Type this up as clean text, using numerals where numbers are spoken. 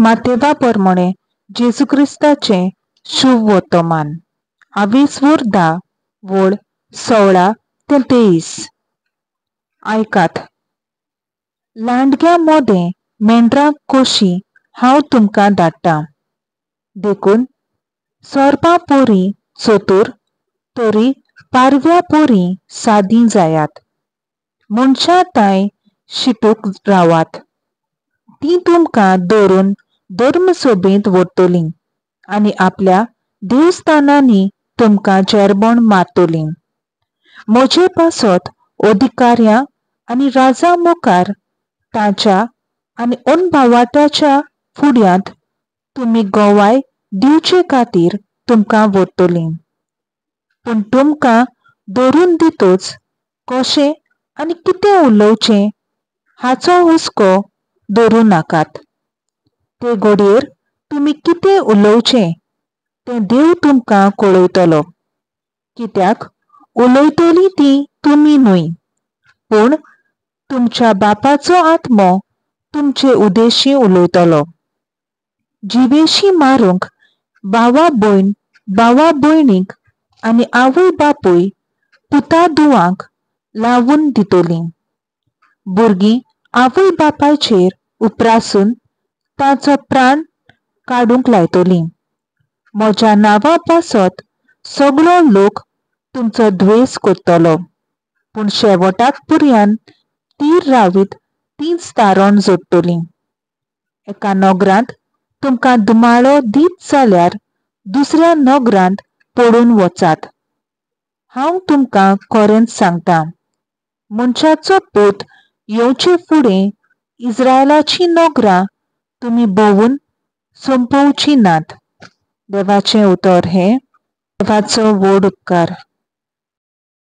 मातेवा परमणें जेजू क्रिस्ताचें शुभ वर्तमान. आवेसवूर 10 वळ 16 ते 23. आयकात, लांडग्यां मोदें मेंढरां कशीं हांव तुमकां धाडटा, देखून सोरपां पोरी चतूर तरी पारव्या पोरी सादी जायात. मनशां तांय शिटूक रावात, तीं तुमकां धरून धर्मसभेंत व्हरतलीं आनी आपल्या देवस्थानांनी तुमकां जेरबण मारतलीं. म्हजे पासत अधिकाऱ्यां आनी राजा मुखार ताच्या आनी अनभावाट्याच्या फुड्यांत तुमी गवाय दिवचे खातीर तुमकां व्हरतलीं. पूण तुमकां धरून दितच कशें आनी कितें उलोवचें हाचो हुस्को धरूं नाकात. ते घडयेर तुमी कितें उलोवचें तें देव तुमकां कळयतलो. कित्याक उलयतलीं तीं तुमी न्हय, पूण तुमच्या बापाचो आत्मो तुमचे उदेशी उलयतलो. जिवेशी मारूंक भावा भयण भावा भयणीक आनी आवय बापूय पुता धुवांक लावन दितलीं. भुरगीं आवय बापायचेर उप्रासून ताचो प्राण काडूंक लायतलीं. म्हज्या नांवा पासत सगळो लोक तुमचो द्वेस करतलो, पूण शेवटाक पुर्यान तीर रावीत तींच तारण जोडटलीं. एका नगरांत तुमकां धुमाळो दीत जाल्यार दुसऱ्या नगरांत पळून वचात. हांव तुमकां खरेंच सांगता, मनशाचो पूत येवचे फुडें इस्रायलाचीं नगरां तुमी भोंवून सोंपोवचीं नात. देवाचें उतर हें. देवाचो व्हड उपकार.